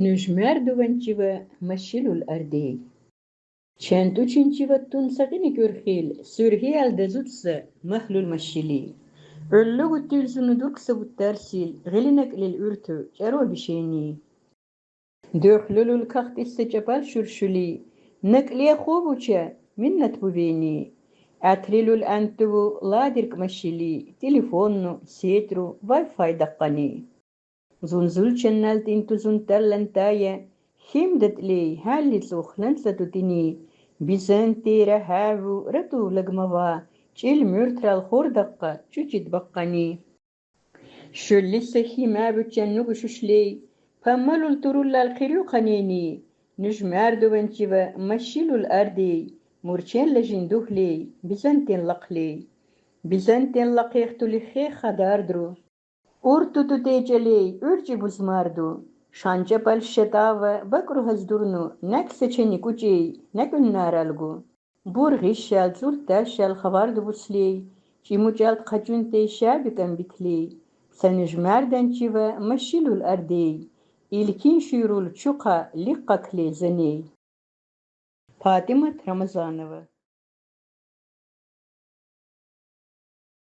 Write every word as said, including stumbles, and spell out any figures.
Нуьжмярдуванчива машилул ардей. Чан тӀучинчива тун са гъиник уьрхил, суьргьял дезуд са магьлул машили. Гуьллугуд тилзуну дуркса вуттар сил, гъили наклил уьртуь чаро бишени. Дуьхлулул кахтисса чапал шуршули, накле хов уча миннат бувени. Атрилул антуву ладирк машили, телефонну, сетру, вай-фай дакъани. Зунзул чаннал тӀинту зунтал лантая, хим датӀлей, гьалли цӀух ланцӀа тутини, бизан тейра гьаву ратув лагмава, чӀил муьртрал хордаккъа чучид баккъани. Шуьллиса химаву чанну гушушлей, памалул туруллал хирю къанени, нуьжмярдуванчива машилул ардей, мурченла жин дугьлей, бизантен лакълей. Бизантен лакъехтули хе хадардру. Уртуту течӀелей, уьрчӀи бузмарду, шан чапал шетӀава бакӀругьаз дурну, накь са чани кӀучӀей, накь уннарал гу. Бур гъишал, цӀурд ташал хаварду буслей, чӀимучалд къачунтей шаби кӀамбитлей, са нуьжмярданчива машилул ардей, илкин шуьйрул чухъа ликъ къакле зеней. Патимат Рамазанова.